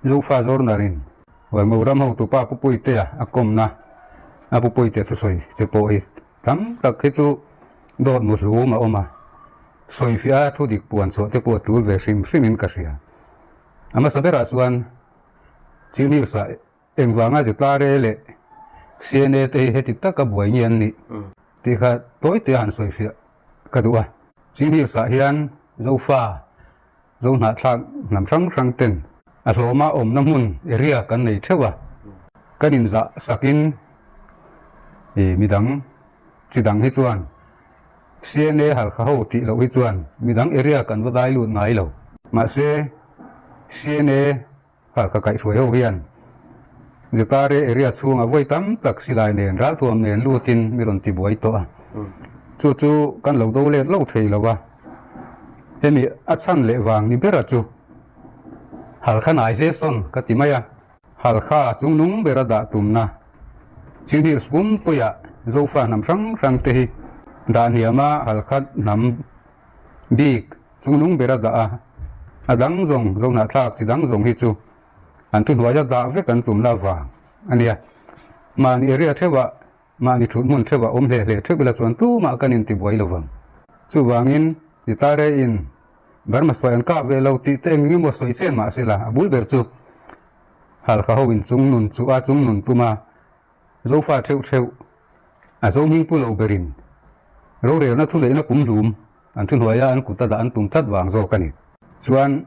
Zofa Zawrnarin Hualngo ram hotupa Pu Puitea a kawmna a Pu Puitea thusawi te pawh hi tam tak hi chu dawt mu hlum a awm a, sawifiah a thu dik puan chhuah te pawh a tul ve hrim hrimin ka hria. A hmasa berah chuan Chin Hills-ah Engvanga Zitare leh CNA te hi heti taka buai nge an nih tih kha tawi te a han sawifiah ka duh a. Chin Hills-ah hian Zofa, Zohnahthlak hnam hrang hrang ten a hlawma awmna hmun area kan nei theuh a, kan inzah sakin midang chi dang hi chuan CNA Halkha ho tih loh hi chuan midang area kan va dai lut ngai lo. Mahse CNA Halkha kaihhruai ho hian Zutare area chhungah vawi tam tak silai nen ralthuam nen lutin mi rawn ti buai tawh a, chu chu kan lo do let lo thei lo a, hemi a chhan leh vang ni bera chu Halkha nai se sawn ka ti mai a, Halkha chungnung bera dah tumna Chin Hills pumpuiah Zofa hnam hrang hrang te hi dah hniam a Halkha hnam Bik chungnung ber a dah a, a dang zawng zohnahthlak chi dang zawng hi chu an thuhnuaia dah vek an tum la vang a nia. Mahni area theuhah, mahni thut hmun theuhah awm hle hle theuh ila chuan tumah kan intibuai lo vang. Chuvangin, Titare in Burma suai an kap ve lo tih te eng emaw sawi chen mah se la, a bul ber chu Halkha ho in chungnun chu a chungnun tum a, Zofa theuh theuh a zo hming pu lo berin rorelna thuneihna kumhlum an thuhnuaia an kut a dah an tum tlat vang zawk a ni. Chuan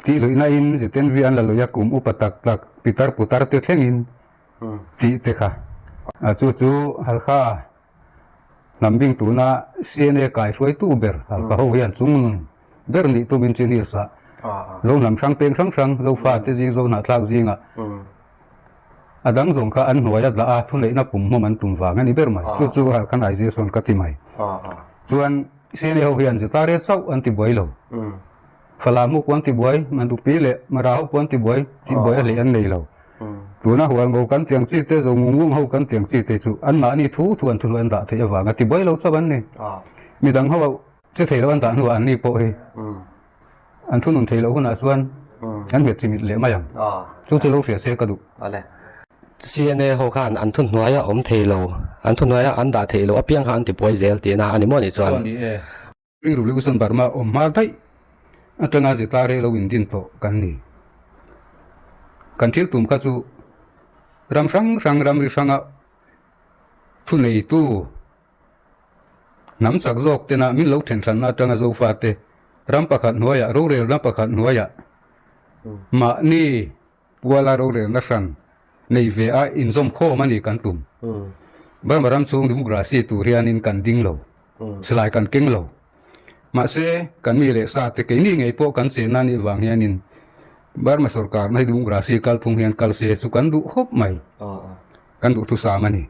tihluihna in Zitenvi an la luih a kum upa tak tak pitar putar te thlengin tih te kha a chu chu Halkha hnam bing tuna CNA kaihruaitu ber Halkha ho hian chungnun ber nih tumin Chin Hills ah Zo hnam hrang peng hrang hrang Zofa te zing Zo hnahthlak zingah A dang zawng kha an hnuai a dah a, thuneihna pum hmawm an tum vang a ni ber mai. Chu chu Halkha Naizi sawn ka ti mai. Chuan CNA ho hian Zutare chauh an ti buai lo. Falam ho pawh an ti buai, Mandukpi leh Mara ho pawh an ti buai, tih buai a hleih an nei lo. Tuna Hualngo kan tiang chi te, Zomungung ho kan tiang chi te chu anmahni thu thu an thuhnuai an dah theih avanga ti buai lo chauh an ni. Midang ho che thei lo an dah hnuah anni pawh hi. An thunun theih loh hunah chuan an hmet chimit leh mai ang. Chu chu lo hria se ka duh. CNA ho khan an thuhnuaia awm thei lo, an thuhnuaia an dah theih loh apiang kha an tibuai zel tihna a ni maw nih chuan? Aw ni e. Spring Revolution Burma awm hma daih atanga zeta rei lo indin tawh kan ni. Kan thil tum kha chu ram hrang hrang ramri hranga thuneitu Hnam chak zawk tena min lo thenhranna atanga Zofate ram pakhat hnuaiah rorelna pakhat hnuaiah mahni puala rorelna hran nei ve a inzawm khawm a ni kan tum. Burma ram chhung democracy tur hianin kan ding lo, silai kan keng lo. Mahse, kan mi leh sa te keini ngei pawh kan chenna nih vang hianin Burma sorkarna hi democracy kalphung hian kal se chu kan duh khawp mai, kan duhthusam a ni.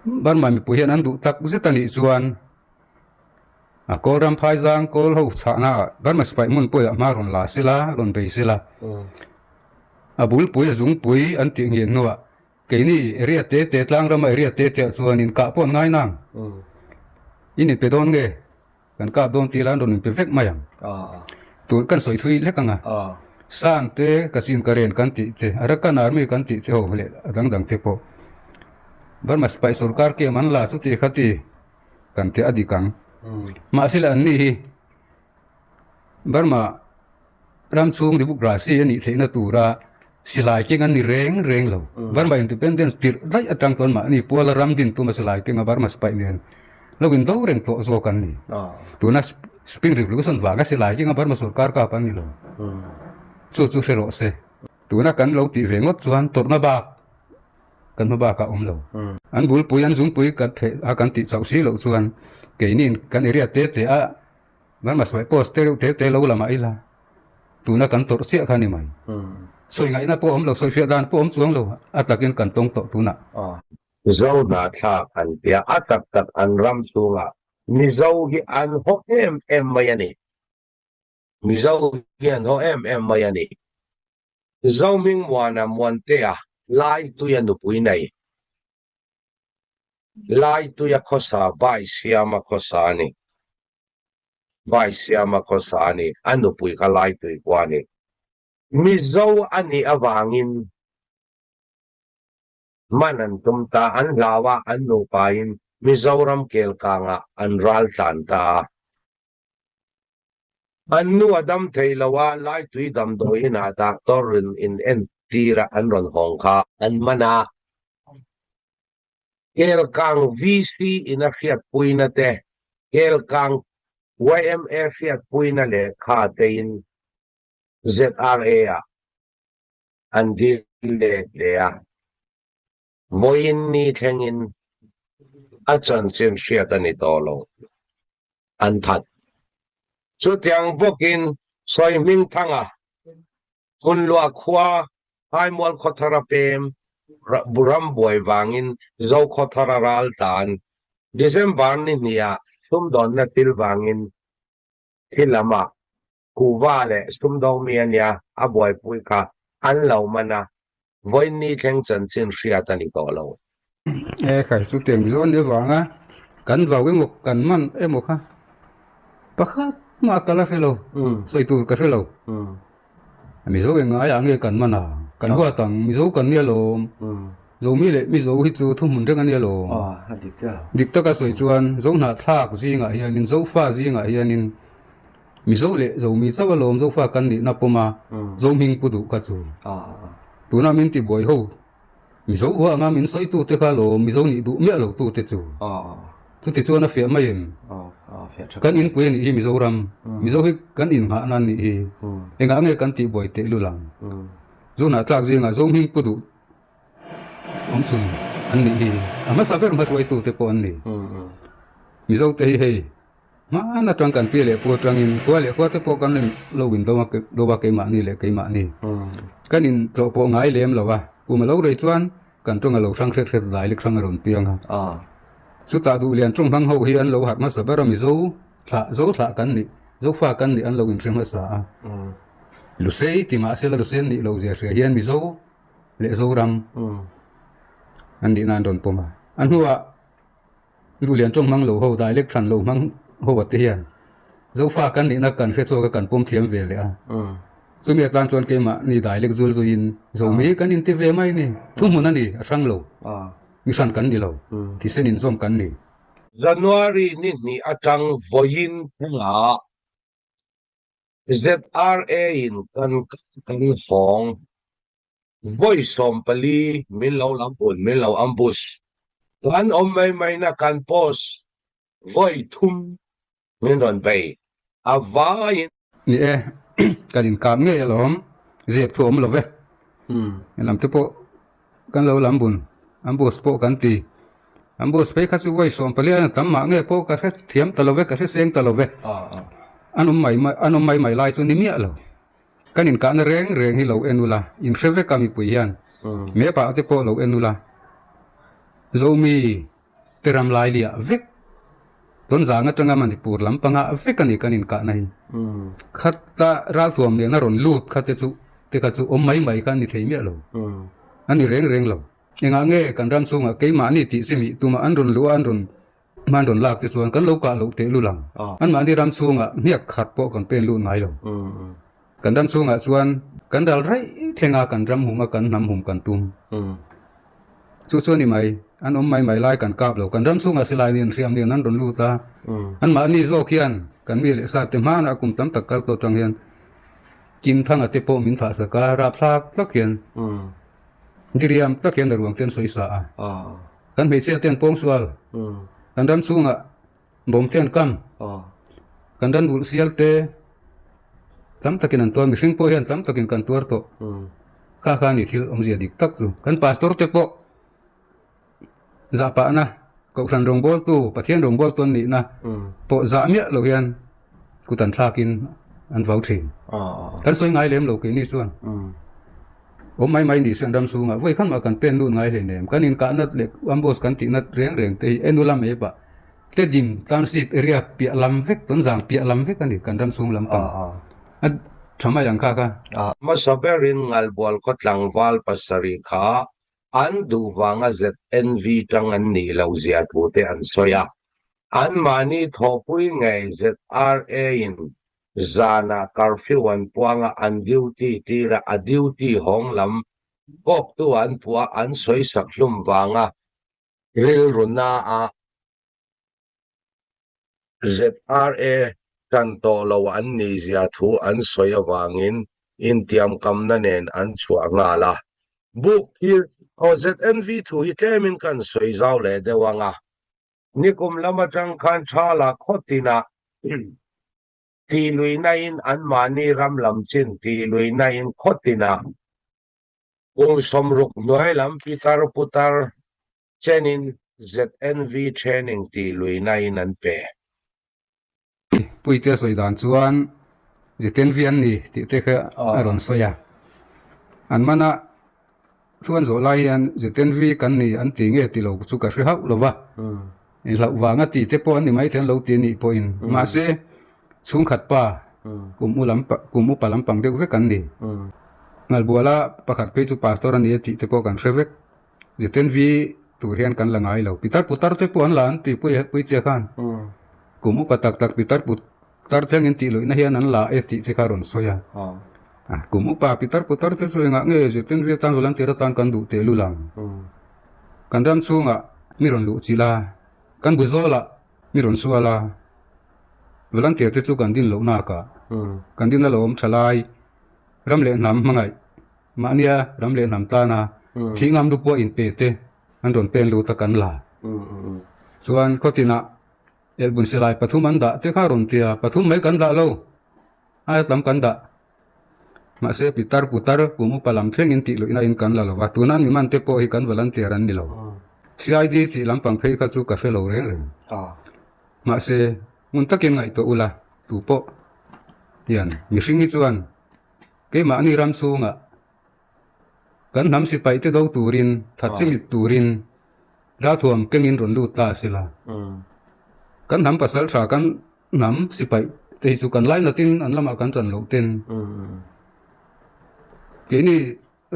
Burma mipui hian an duh tak zet a nih chuan a kawl ram phai zang kawl ho chhahna ah Burma sipai hmun pawih ah hma rawn la sela rawn bei sela a bulpui a zungpui an tih ngheh hnuah keini area te te tlang rama area te te ah chuan in kah pawh an ngai nang in inpe dawn nge Kan kap dawn tih la an rawn inpe vek mai ang. Tun kan sawi thui hlek ang a. Sang te, Kachin Karen kan tih te, Arakan Army kan tih te ho leh a dang dang te pawh Burma sipai sorkar kem an la chuti kha ti kan ti a dik ang. Mahse le anni hi Burma ram chhung democracy a nih theihna tura silai keng an ni reng reng lo. Burma independence tirh daih atang chuan mahni puala ram din tuma silai kenga Burma sipai nen lo in do reng tawh zawk an ni. Tuna Spring Revolution vanga silai kenga Burma sorkar kap an ni lo. Chu chu hre rawh se. Tuna kan lo tih ve ngawt chuan tawrhna bak kan hma bakah awm lo. An bulpui an zungpui kan pheh a kan tih chauh si loh chuan keini kan area te te a Burma sawi post te reuh te te lo la mah ila tuna kan tawrh chiah kha a ni mai. Sawi ngaihna pawh a awm lo, sawi fiah dan pawh a awm chuang lo, a takin kan tawng tawh tunah. Mizo hnahthlak an tia, a tak tak an ram chhungah Mizo hi an haw em em mai a ni. Mizo hi an haw em em mai a ni. Zohmingmuana Muantea Laituia nupui nei. Laituia khawsa Bai Siama khawsa a ni. Bai Siama khawsa a ni. A nupui kha Laitui khua a ni. Mizo a nih avangin man an tum ta, an hlau a, an nupain Mizoram kelkangah an ral tlan ta a. An nu a dam thei lo a, Laitui damdawi inah doctor in in entir a an rawn hawng kha. An man a, Kelkang VC in a hriatpuina te, Kelkang yma hriatpuina lehkha tein ZRA ah an dil let leh a, vawiin ni thlengin a chanchin hriat a ni tawh lo, an that. Chutiang bawkin Sawihmingthanga Hmunluah khua Haimual khawthara pem ram buai vangin Zo khawthara ral tlan December ni hniah sumdawnna thil vangin thi lamah Kuhva leh sumdawng mi a nia a buaipui kha an lo man a, vawiin thleng chanchin hriat a ni tawh lo. E khai chu tiang mizo an ni avanga kan vau emaw kan man emaw kha pakhat mah ka la hre lo, sawi tur ka hre lo. Mizo eng ngaiah nge kan man a, kan huat ang Mizo kan nia lawm, Zomi leh Mizo hi chu thuhmun reng a nia lawm. Dik taka sawi chuan Zohnahthlak zingah hianin Zofa zingah hianin Mizo leh Zomi chauh alawm Zofa kan nihna pawm a, Zohming pu duh kha chu. Tuna min ti buai ho, Mizo hua anga min sawitu te kha alawm Mizo nih duh miah lo tu te chu. Chuti chuan a fiah mai em? Kan inpui a nih hi Mizoram, Mizo hi kan innghahna an nih hi. Engah nge kan tih buai teh lul ang? Zohnah tlak zingah Zohming pu duh awmchhun an nih hi. A hmasa ber hmahruaitu te pawh an ni. Mizo te hi hei. Hmaan atang kan pi leh pu atangin khua leh khua te pawh kan lo in do a do a keimahni leh keimahni kan in tlawh pawh ngai lem lo a, kum a lo rei chuan kan tawng a lo hrang hret hret zai lek hrang a rawn piang a. Chutah duh lian tawng hmang ho hi an lo harh hmasa ber a Mizo thlah zo thlah kan nih Zofa kan nih an lo inhre hmasa a. Lusei ti mahsela Lusei an nih loh zia hria hian Mizo leh Zoram an nihna an rawn pawm a. A hnuah Duhlian tawng hmang lo ho, dialect hran lo hmang ho a te hian Zofa kan nihna kan hre chhuak a kan pawm thiam ve leh a. Chumi atan chuan keimah ni dialect zul zuiin Zomi kan inti ve mai ni. Thuhmun a ni, a hrang lo. Mi hran kan ni lo. Thisen inzawm kan ni. January ni hnih atang vawiin hmangah ZRA in kan kan hawng. Vawi 14 min lo lam un min lo ambush. Kan awm mai mai na kan post vawi thum min rawn bei a vaiin. Ni e, kan inkap ngei alawm, zep thu awm lo ve. Lam te pawh kan lo lam bun, ambush pawh kan ti. Ambush phei kha chu vawi 14 a tam mah nge pawh ka hre thiam ta lo ve, ka hre seng ta lo ve. An awm mai mai, an awm mai mai lai chu ni miah lo. Kan inkahna reng reng hi lo en ula, inhre vek a mipui hian map ah te pawh lo en ula, Zomi te ram lai liah vek, Tonzang atanga Manipur lam panga vek a ni kan inkahna hi. Khata ralthuam nena rawn lut kha te chu te kha chu awm mai mai kha a ni thei miah lo, a ni reng reng lo. Engah nge kan ram chhungah keimahni tih chi mih tumah an rawn luh a an rawn Hman rawn lak te chuan kan lo kah loh teh lul ang. Anmahni ram chhungah hniak khat pawh kan pen lut ngai lo. Kan ram chhungah chuan kan ral raih thleng a, kan ram hum a, kan hnam hum kan tum. Chu chu a ni mai, an awm mai mai lai kan kap lo. Kan ram chhungah silai nen hriam nen an rawn lut a, anmahni zawk hian kan mi leh sa te hmanah kum tam tak kal tawh tang hian Kim Thanga te pawh min thah sak a, rapthlak tak hian diriam tak hian a ruang te an sawi sa a. Kan hmeichhia te an pawngsual, kan ram chhungah bawm te an kam, kan ram bulh sial te tam takin an tuar, mihring pawh hian tam takin kan tuar tawh. Kha kha a ni thil awmzia dik tak chu. Kan pastor te pawh zahpahna, kohhran rawngbawltu, Pathian rawngbawltu an nihna pawh zah miah loh hian Kut an thlakin an vau thin. Kan sawi ngai lem lo keini chuan. Awm mai mai ni se an ram chhungah vawi khan mah kan pen lut ngai hleinem. Kan inkahna leh ambush kan tihna reng reng te hi enu lam ep ah Tedim township area piah lam vek Tonzang piah lam vek a ni kan ram chhung lam pang. A tha mai ang kha kha. Hmasa berin Ngalbual khaw tlangval pasarih kha an duh vanga ZNV tang an nih loh zia thu te an sawi a. Anmahni thawhpui ngei ZRA in Zanah curfew an puang a, an duty tir a, a duty hawng lam kawktu an puh a, an sawisak hlum vanga rilru na a ZRA tan tawh lo an nih zia thu an sawi avangin intiamkamna nen an chhuah nghal a. Buk hi aw ZNV thu hi tlemin kan sawi zau leh deuh ang a. Nikum lam atang khan Thala khaw tinah tih luihnain anmahni ram lam chin tih luihnain khaw tinah kum 60 hnuai lam pitar putar chenin ZNV training tih luihnain an pe. Puite sawi dan chuan ZNV an ni tih te kha a rawn sawi a. An mana chuan zawh lai hian ZNV kan ni an ti nge ti lo chu ka hre hauh lo va. Hlauh vanga ti te pawh an ni maithei an lo ti a nih pawhin. Mahse, chhungkhat pa kum u lam kum upa lampang deuh vek an ni. Ngalbuala pakhat phei chu pastor a ni a tih te pawh kan hre vek. ZNV tur hian kan la ngai lo. Pitar putar te pawh an la an ti pui puitia khan. Kum upa tak tak pitar putar thleng in tih luihna hian an la e tih te kha a rawn sawi a. Kum upa pitar putar te chu engah nge ZNV atan volunteer atan kan duh teh lul ang. Kan ram chhungah mi rawn luh chilh a, kan bu zawlah mi rawn sual a, volunteer te chu kan din loh nakah kan din a lo awm tha lai ram leh hnam hmangaih. Mahnia ram leh hnam tana thih ngam lu pawh inpe te an rawn pen lut a kan la. Chuan khawtinah elbun silai pathum an dah te kha rawn tia, pathum mai kan dah lo, aia tam kan dah. Mahse pitar putar kum upa lam thlengin tih luihna in kan la lo va, tuna mi man te pawh hi kan volunteer an ni lo. CID tih lampang phei kha chu ka hre lo reng reng. Mahse hmun takin ngaihtuah ula tu pawh hian mihring hi chuan Keimahni ram chhungah kan hnam sipai te do turin, that chimit turin ralthuam kengin rawn lut ta a si la. Kan hnam pasal tha kan hnam sipai te hi chu kan lainatin an lamah kan tan loh ten keini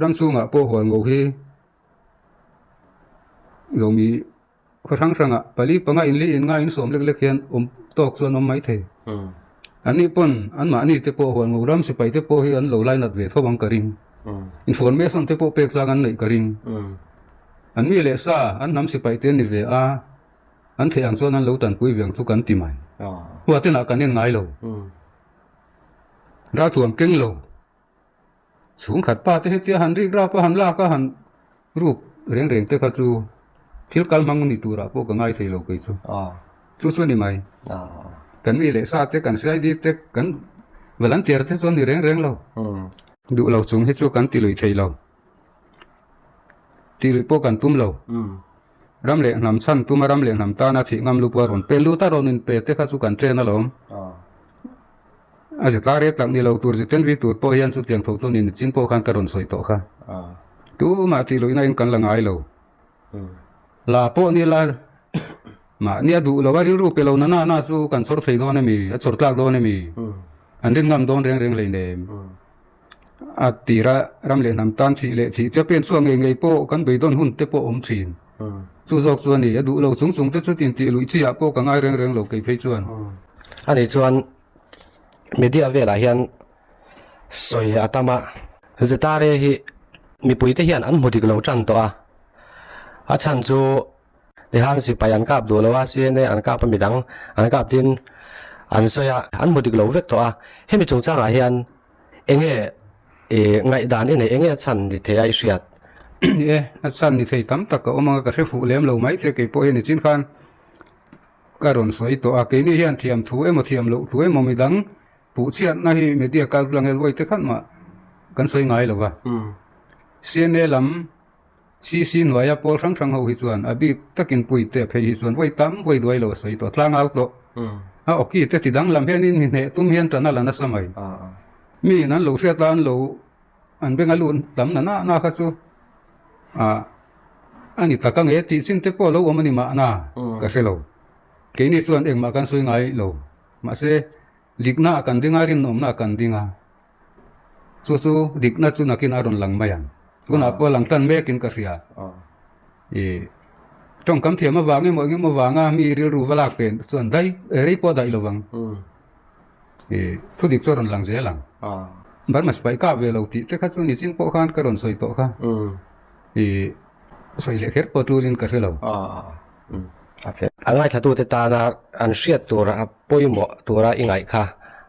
ram chhungah pawh hualngo hi Zomi Khaw hrang hrangah pali panga inli in nga in sawm lek lek hian awm tawk chuan awm mai thei. An nih pawn anmahni te pawh hualngo ram sipai te pawh hi an lo lainat ve tho ang ka ring. Information te pawh pek zang an neih ka ring. An mi leh sa an hnam sipai te an ni ve a, an theih ang chuan an lo tanpui ve ang chu kan ti mai. Huatinah kan en ngai lo. Ralthuam keng lo. Chhungkhat pa te hetia han rik rap a han lak a han ruk reng reng te kha chu thil kal hmang ni turah pawh ka ngai thei lo kei chu. Chu chu a ni mai. Kan mi leh sa te kan CID te kan volunteer te chu an ni reng reng lo. Duh lo chung hi chu kan ti lui thei lo. Ti lui pawh kan tum lo. Ram leh hnam chhan tuma ram leh hnam tana thih ngam lu pawh a rawn pe lut a rawn inpe te kha chu kan chen alawm. A zeta rep tak ni lo tur ziten vi tur pawh hian chutiang tho chuan in chin pawh khan ka rawn sawi tawh kha. Tumah tih luihna in kan la ngai lo. La pawh ni la mahni a duh lo a rilru pe lo na na na chu kan chhawr thei dawn emi, a chhawr tlak dawn emi, an rin ngam dawn reng reng hleinem. A tira ram leh hnam tan thih leh thih te pen chhuak ngei ngei pawh kan beidawn hun te pawh awm thin. Chu zawk chu a ni, a duh lo chung chung te chu tin tih luih chi ah pawh ka ngai reng reng lo kei phei chuan. Ani chuan media velah hian sawi a tam a, Zetare hi mipuite hian an hmu dik lo tan tawh a, a chhan chu tihan sipai an kap duh lo a, CNA an kap a midang an kap tin an sawi a, an hmu dik lo vek tawh a, hemi chungchangah hian enge ih ngaihdan i neih enge a chhan ni thei a i hriat? Ni e, a chhan ni thei tam tak a awm ang a, ka hre fuh lem lo mai thei kei pawh hian nichin khan Ka rawn sawi tawh a, keini hian thiam thu emaw thiam loh thu emaw midang puhchhiatna hi media kal tlang elvawi te khat mah kan sawi ngai lo va. CNA lam CC hnuaia pawl hrang hrang ho hi chuan a bik takin pui te phei hi chuan vawi tam vawi duai lo a sawi tawh, tlangau tawh. A awki te ti danglam hianin mi hneh tum hian tan a la nasa mai. Miin an lo hriat a an lo an beng a lut tam na na na kha chu ah a ni tak ang e tih chin te pawh a lo awm a ni mahna ka hre lo. Keini chuan engmah kan sawi ngai lo. Mahse dikna ah kan ding a, rinawmna ah kan ding a. Chu chu dikna chu nakin a rawn lang mai ang. Tunah pawh a lang tan mekin ka hria. Ih tawngkam thiam avang emaw engemaw vanga mi rilru va lak pen chuan dai rei pawh a daih lo vang. I thudik chu a rawn lang zel ang. Burma sipai kap ve lo tih te kha chu nichin pawh khan ka rawn sawi tawh kha. I sawi leh kher pawh tulin ka hre lo. A ngaithlatute tana an hriat tura a pawimawh tura i ngaih kha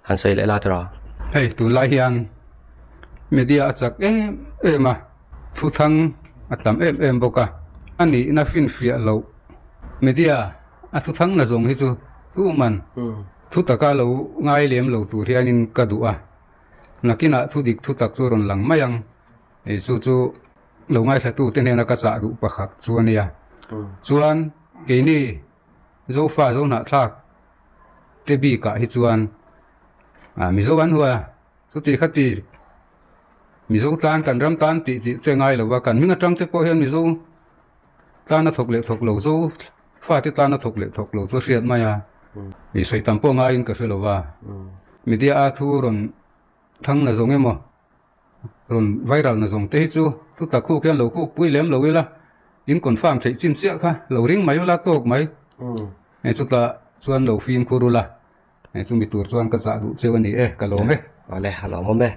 han sawi leh la tiraw? Hei tunlai hian media a chak em em a, thuthang a tam em em bawk a, a nihna finfiah loh media a thuthang na zawng hi chu tuman Thu taka lo ngai lem lo tur hianin ka duh a, nakinah thu dik thu tak chu rawn lang mai ang. Hei chu chu lo ngaithlatute hnena ka chah duh pakhat chu a nia. Chuan keini Zofa Zohnahthlak te bikah hi chuan Mizo an hua chuti khati Mizo tan kan ram tan tih tih te ngai lo va, kan hming atang te pawh hian Mizo Tlan a thawk leh thawk lo zo, fate tlan a thawk leh thawk lo chu a hriat mai a, i sawi tam pawh ngaiin ka hre lo va, media a thu rawn thang na zawng emaw, rawn viral na zawng te hi chu thu tak khuk hian lo khuk pui lem lo ila, in confirm theih chin chiah kha lo ring mai ula tawk mai, hei chutah chuan lo fimkhur ula, hei chumi tur chuan ka chah duh cheu a ni e, ka lawm e. Awle, a lawmawm e.